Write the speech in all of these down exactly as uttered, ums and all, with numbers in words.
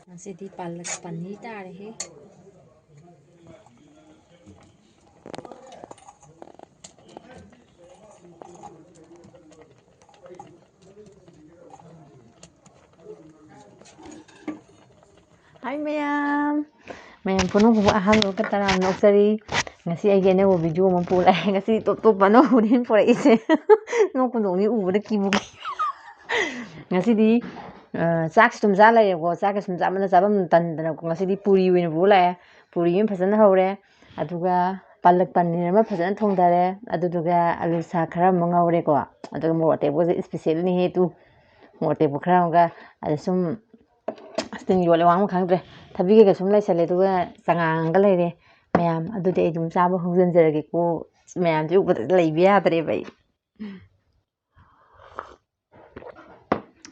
ꯉꯁꯤꯗꯤ ꯄꯥꯂꯛ ꯄꯅꯤꯔ ꯇꯥꯔꯦꯍꯦ꯫ ꯍꯥꯏ ꯃꯌꯥꯝ, ꯃꯌꯥꯝ ꯄꯨꯝꯅꯃꯛꯄꯨ ꯑꯍꯥꯟꯕ ꯇꯔꯥꯝꯅ ꯑꯣꯛꯆꯔꯤ꯫ ꯉꯁꯤ ꯑꯩꯒꯤ ꯑꯅꯧꯕ video ꯑꯃ ꯄꯨꯔꯛꯑꯦ꯫ ꯉꯁꯤ ꯇꯣꯞ ꯇꯣꯞꯄ ꯑꯅꯧꯕꯅꯦ ꯄꯨꯔꯛꯏꯁꯦ꯫ ꯅꯣꯛꯄꯨ ꯅꯣꯛꯅꯤꯡ, ꯎꯕꯗ ꯀꯤꯕꯨ ꯀꯤ꯫ ꯉꯁꯤꯗꯤ, ꯑ, ꯆꯥꯛꯁꯤ ꯑꯗꯨꯝ ꯆꯥ ꯂꯩꯔꯦꯀꯣ꯫ ꯆꯥꯛꯀ ꯁꯨꯝ ꯆꯥꯃꯟꯗ ꯆꯥꯐꯝ ꯇꯟꯗꯅꯀꯣ꯫ ꯉꯁꯤꯗꯤ ꯄꯨꯔꯤ ꯑꯣꯏꯅ ꯄꯨꯔ ꯂꯥꯛꯑꯦ꯫ ꯄꯨꯔꯤ ꯑꯃ ꯐꯖꯅ ꯍꯧꯔꯦ꯫ ꯑꯗꯨꯒ ꯄꯥꯂꯛ ꯄꯅꯤꯔ ꯑꯃ ꯐꯖꯅ ꯊꯣꯡꯊꯔꯦ꯫ ꯑꯗꯨꯗꯨꯒ ꯑꯂꯨ ꯁꯥꯛ ꯈꯔ ꯑꯃ ꯉꯧꯔꯦꯀꯣ꯫ ꯑꯗꯨꯒ ꯃꯣꯔꯣꯛ ꯑꯇꯦꯛꯄꯁꯦ specialꯅꯤꯍꯦ ꯇꯨ꯫ ꯃꯣꯔꯣꯛ ꯑꯇꯦꯛꯄ ꯈꯔ ꯑꯃꯒ, ꯑꯗ ꯁꯨꯝ ꯑꯁ, ꯇꯤꯟ ꯌꯣꯠꯂꯦ ꯋꯥꯡꯕ ꯈꯪꯗ꯭ꯔꯦ꯫ ꯊꯕꯤ ꯀꯩꯀꯩ ꯁꯨꯝ ꯂꯩꯁꯜꯂꯦ, ꯑꯗꯨꯒ ꯆꯉꯥꯡꯒ ꯂꯩꯔꯦ꯫ ꯃꯌꯥꯝ, ꯑꯗꯨꯗꯤ ꯑꯩ ꯑꯗꯨꯝ ꯆꯥꯕ ꯍꯧꯖꯤꯟꯖꯔꯒꯦꯀꯣ꯫ ꯃꯌꯥꯝꯁꯦ ꯎꯕꯗ ꯂꯩꯕ ꯌꯥꯗ꯭ꯔꯦꯕ ꯑꯩ꯫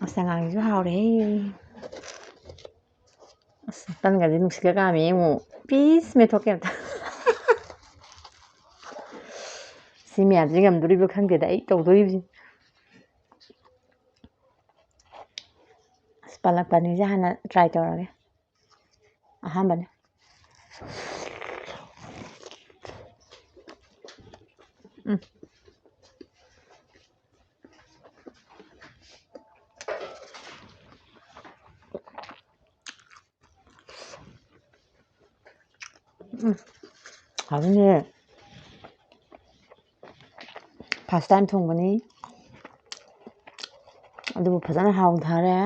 ꯑꯁ, ꯆꯉꯥꯡꯁꯤꯁꯨ ꯍꯥꯎꯔꯦꯍꯦ꯫ ꯑꯁ, ꯇꯟꯒꯁꯦ ꯅꯨꯡꯁꯤꯠꯀ ꯀꯥꯝꯃꯦ ꯌꯦꯡꯉꯨ꯫ ꯄꯤꯁ ꯃꯦꯠꯊꯣꯛꯀꯦ ꯑꯝꯇ꯫ ꯁꯤ ꯃꯌꯥꯝꯁꯦ ꯉꯝꯗꯣꯔꯤꯕ꯭ꯔꯥ ꯈꯪꯗꯦꯗ ꯑꯩ ꯇꯧꯗꯣꯔꯤꯕꯁꯤ꯫ ꯑꯁ, ꯄꯥꯂꯛ ꯄꯅꯤꯔꯁꯦ ꯍꯥꯟꯅ try ꯇꯧꯔꯒꯦ꯫ ꯑꯍꯥꯟꯕꯅꯦ꯫ ꯎꯝ꯫ ꯎꯝ꯫ ꯍꯥꯎꯅꯤꯍꯦ꯫ First time ꯊꯣꯡꯕꯅꯤ꯫ ꯑꯗꯨꯕꯨ ꯐꯖꯅ ꯍꯥꯎꯊꯔꯦ꯫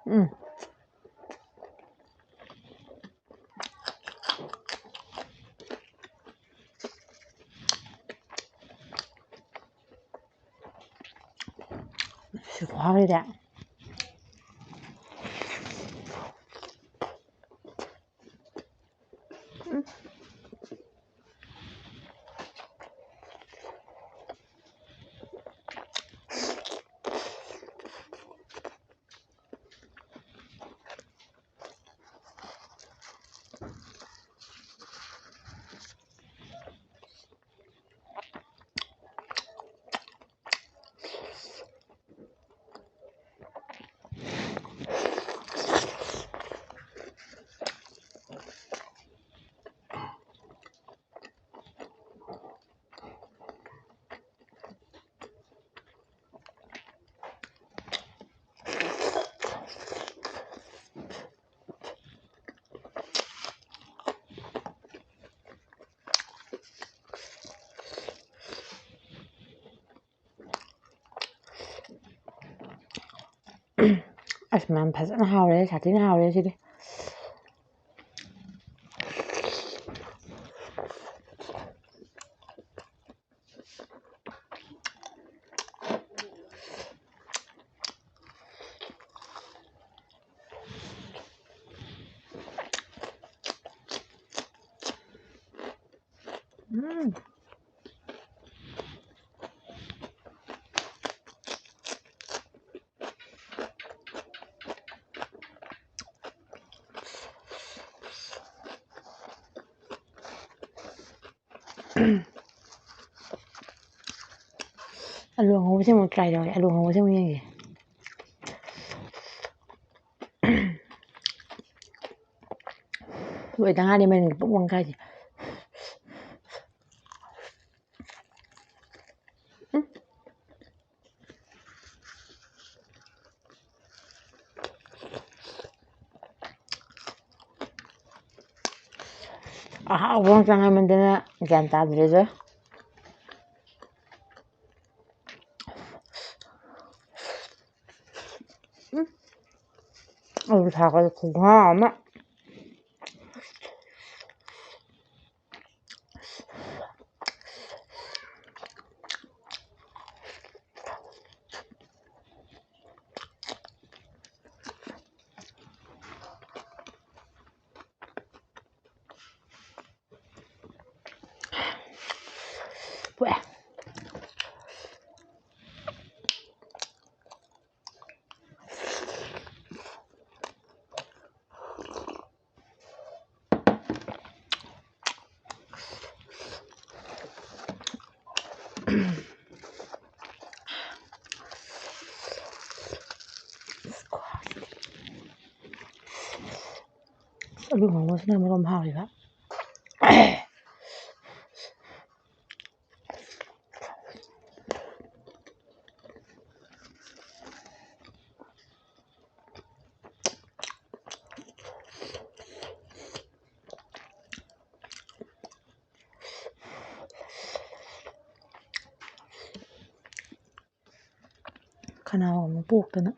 ꯎꯝ꯫ ꯁꯤ ꯈꯨꯍꯥꯎꯁꯤꯗꯤ꯫ ꯎꯝ꯫ ꯑꯁ, ꯃꯌꯥꯝ ꯐꯖꯅ ꯍꯥꯎꯔꯦ, ꯁꯥꯊꯤꯅ ꯍꯥꯎꯔꯦ ꯁꯤꯗꯤ꯫ ꯎꯝ꯫ ꯑꯂꯨ ꯑꯉꯧꯕꯁꯦ ꯑꯃꯨꯛ try ꯇꯧꯔꯦ꯫ ꯑꯂꯨ ꯑꯉꯧꯕꯁꯦ ꯑꯃꯨꯛ ꯌꯦꯡꯒꯦ꯫ ꯂꯣꯏꯗ ꯉꯥꯏꯔꯤ ꯃꯅꯤꯟ ꯄꯨꯡ ꯄꯨꯡ ꯀꯥꯏꯁꯦ꯫ ꯎꯝ꯫ ꯑꯍꯥꯎꯕ ꯑꯃ ꯆꯪꯉꯝꯃꯗꯅ ꯒ꯭ꯌꯥꯟ ꯇꯥꯗ꯭ꯔꯦꯗ꯫ ꯎꯝ꯫ ꯑꯂꯨ ꯁꯥꯛꯀꯗꯣ ꯈꯨꯍꯥꯎ ꯑꯃ꯫ ꯄꯣꯛꯑꯦ꯫ ꯑꯂꯨ ꯉꯧꯕꯁꯤꯅ ꯃꯔꯣꯝ ꯍꯥꯎꯔꯤꯕ꯫ ꯈꯅꯥꯎ ꯑꯃꯨꯛ ꯄꯣꯛꯇꯅ꯫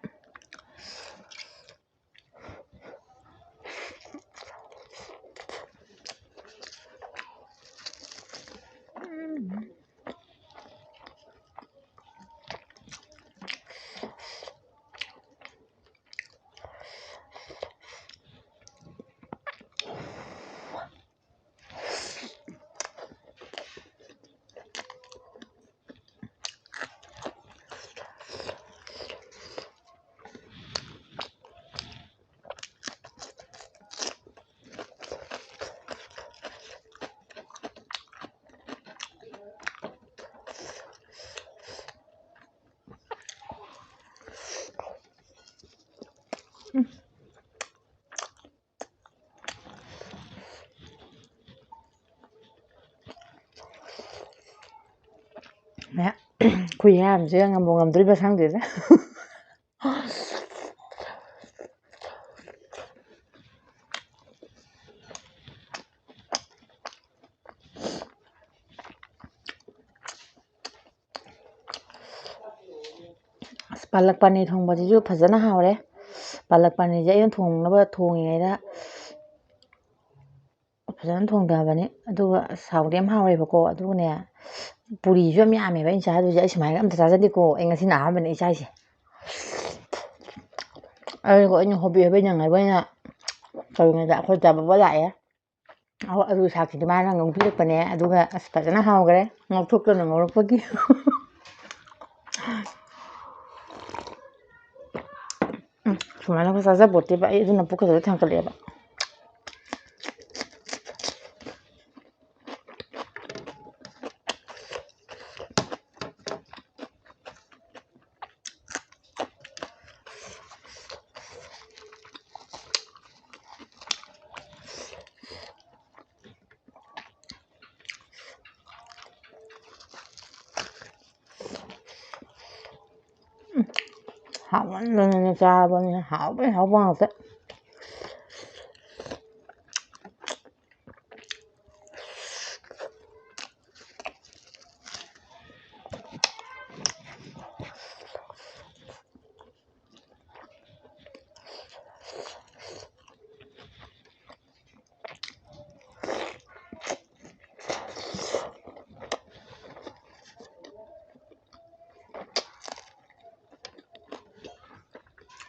ꯈꯨꯌꯥꯝꯁꯦ ꯉꯝꯕꯨ ꯉꯝꯗꯣꯔꯤꯕ꯭ꯔꯥ ꯈꯪꯗꯦꯗ꯫ ꯑꯁ, ꯄꯥꯂꯛ ꯄꯅꯤꯔ ꯊꯣꯡꯕꯁꯤꯁꯨ ꯐꯖꯅ ꯍꯥꯎꯔꯦ꯫ ꯄꯥꯂꯛ ꯄꯅꯤꯔꯁꯦ ꯑꯩꯅ ꯊꯣꯡꯅꯕ ꯊꯣꯡꯉꯤꯉꯩꯗ ꯐꯖꯅ ꯊꯣꯡꯊꯕꯅꯤ꯫ ꯑꯗꯨꯒ ꯑꯁ, ꯍꯥꯎꯗꯤ ꯌꯥꯝ ꯍꯥꯎꯔꯦꯕꯀꯣ꯫ ꯑꯗꯨꯒꯅꯦ, ꯄꯨꯔꯤꯁꯨ ꯌꯥꯝ ꯌꯥꯝꯃꯦꯕ ꯑꯩꯅ ꯆꯥꯗꯣꯏꯁꯦ꯫ ꯑꯩ ꯁꯨꯃꯥꯏꯅ ꯑꯝꯇ ꯆꯥꯖꯗꯦꯀꯣ꯫ ꯑꯩ ꯉꯁꯤꯅ ꯑꯍꯥꯟꯕꯅꯦ ꯑꯩ ꯆꯥꯏꯁꯦ꯫ ꯑꯗꯨꯒ ꯑꯩꯅ ꯍꯣꯕꯤ ꯍꯣꯕꯤ ꯅꯪꯅꯕ ꯑꯩꯅ ꯇꯧꯔꯤꯉꯩꯗ ꯑꯩꯈꯣꯏ ꯗꯥ ꯕꯕꯥ ꯂꯥꯛꯑꯦ꯫ ꯑꯍꯣꯏ, ꯑꯂꯨ ꯁꯥꯛꯁꯤꯗꯤ ꯃꯥꯅ ꯉꯧꯕꯤꯔꯛꯄꯅꯦ꯫ ꯑꯗꯨꯒ ꯑꯁ, ꯐꯖꯅ ꯍꯥꯎꯈ꯭ꯔꯦ ꯉꯧꯊꯣꯛꯇꯅ ꯉꯧꯔꯛꯄꯒꯤ꯫ ꯎꯝ, ꯁꯨꯃꯥꯏꯅꯒ ꯆꯥꯖꯄꯣꯠꯇꯦꯕ ꯑꯩ꯫ ꯑꯗꯨꯅ ꯄꯨꯛꯀꯁꯦ ꯊꯥꯡꯒꯠꯂꯛꯑꯦꯕ꯫ ꯎꯝ, ꯍꯥꯎꯃꯟꯗꯅꯅꯦ ꯆꯥꯕꯅꯤꯅ ꯍꯥꯎꯕꯩ ꯍꯥꯎꯕ ꯉꯥꯛꯇ꯫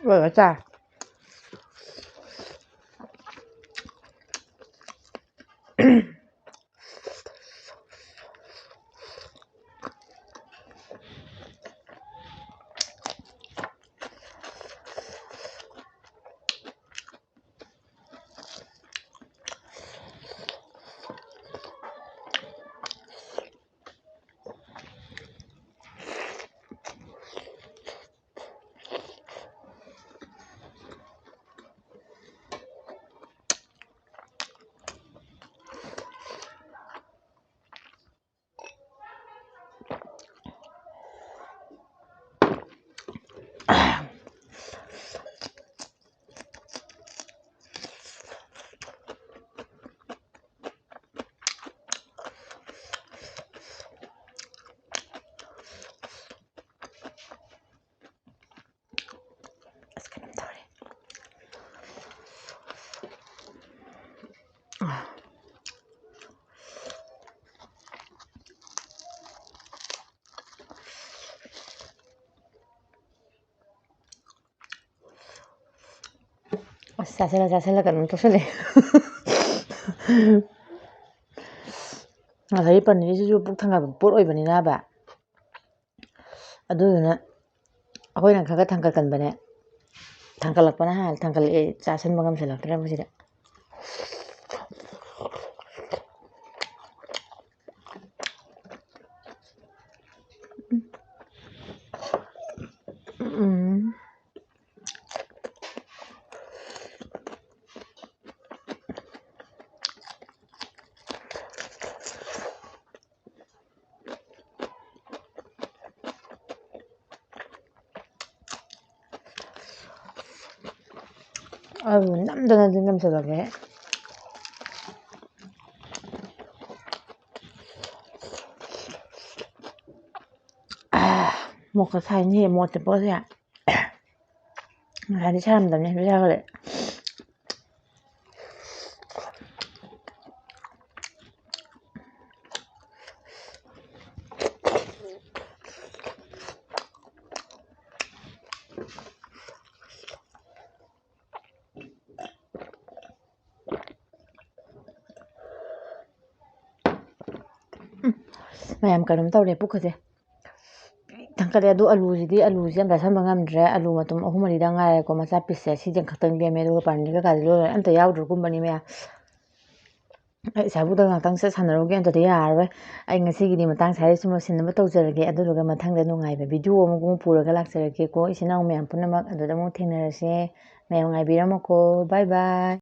ꯂꯣꯏꯔ ꯆꯥꯔꯦ꯫ ꯆꯥꯁꯤꯜꯂ ꯆꯥꯁꯤꯜꯂ ꯀꯩꯅꯣꯝ ꯇꯧꯁꯜꯂꯛꯑꯦ꯫ ꯉꯁꯥꯏꯒꯤ ꯄꯅꯤꯔꯁꯤꯁꯨ ꯄꯨꯛ ꯊꯟꯒꯠꯄ ꯄꯣꯠ ꯑꯣꯏꯕꯅꯤꯅꯕ, ꯑꯗꯨꯗꯨꯅ ꯑꯩꯈꯣꯏꯅ ꯈꯔ ꯈꯔ ꯊꯥꯡꯒꯠꯀꯟꯕꯅꯦ꯫ ꯊꯥꯡꯒꯠꯂꯛꯄꯅ ꯍꯥꯜꯂꯦ, ꯊꯥꯡꯒꯠꯂꯛꯑꯦ, ꯆꯥꯁꯟꯕ ꯉꯝꯁꯤꯜꯂꯛꯇ꯭ꯔꯦ ꯃꯁꯤꯗ꯫ ꯎꯝ꯫ ꯑꯗꯨ ꯅꯝꯗꯅꯗꯤ ꯅꯝꯁꯤꯜꯂꯒꯦ꯫ ꯃꯣꯔꯣꯛꯀ ꯁꯥꯏꯅꯦꯍꯦ, ꯃꯣꯔꯣꯛ ꯑꯇꯦꯛꯄꯒꯁꯦ꯫ ꯉꯁꯥꯏꯗꯤ ꯁꯥꯔꯝꯗꯕꯅꯦ, ꯍꯧꯖꯤꯛ ꯁꯥꯒꯠꯂꯛꯑꯦ꯫ ꯎꯝ, ꯃꯌꯥꯝ ꯀꯩꯅꯣꯝ ꯇꯧꯔꯦ ꯄꯨꯛꯀꯁꯦ꯫ ꯊꯥꯡꯀꯠꯂꯦ꯫ ꯑꯗꯨ ꯑꯂꯨꯁꯤꯗꯤ, ꯑꯂꯨꯁꯤ ꯌꯥꯝ ꯆꯥꯁꯟꯕ ꯉꯝꯗ꯭ꯔꯦ꯫ ꯑꯂꯨ ꯃꯇꯨꯝ ꯑꯍꯨꯝ ꯃꯔꯤꯗꯪ ꯉꯥꯏꯔꯦꯀꯣ, ꯃꯆꯥ ꯄꯤꯁꯁꯦ ꯁꯤꯗꯪ ꯈꯛꯇꯪ ꯂꯦꯝꯃꯦ꯫ ꯑꯗꯨꯒ ꯄꯅꯤꯔ ꯀꯩꯀꯥꯗꯤ ꯂꯣꯏ ꯂꯣꯏꯔꯦ, ꯑꯝꯇ ꯌꯥꯎꯗ꯭ꯔꯒꯨꯝꯕꯅꯤ ꯃꯌꯥꯝ꯫ ꯑꯩ ꯏꯁꯥꯕꯨꯗ ꯉꯥꯛꯇꯪ ꯁꯠ ꯁꯥꯟꯅꯔꯨꯒꯦ, ꯑꯝꯇꯗꯤ ꯌꯥꯔꯔꯣꯏ꯫ ꯑꯩ ꯉꯁꯤꯒꯤꯗꯤ ꯃꯇꯥꯡ ꯁ꯭ꯋꯥꯏꯗ ꯁꯨꯝ ꯂꯣꯏꯁꯤꯟꯅꯕ ꯇꯧꯖꯔꯒꯦ꯫ ꯑꯗꯨꯗꯨꯒ ꯃꯊꯪꯗ ꯅꯨꯡꯉꯥꯏꯕ ꯚꯤꯗꯤꯑꯣ ꯑꯃꯒ ꯑꯃꯨꯛ ꯄꯨꯔꯒ ꯂꯥꯛꯆꯔꯒꯦꯀꯣ, ꯏꯆꯤꯟ ꯏꯅꯥꯎ ꯃꯌꯥꯝ ꯄꯨꯝꯅꯃꯛ꯫ ꯑꯗꯨꯗ ꯑꯃꯨꯛ ꯊꯦꯡꯅꯔꯁꯦ꯫ ꯃꯌꯥꯝ ꯉꯥꯏꯕꯤꯔꯝꯃꯨꯀꯣ꯫ Bye bye꯫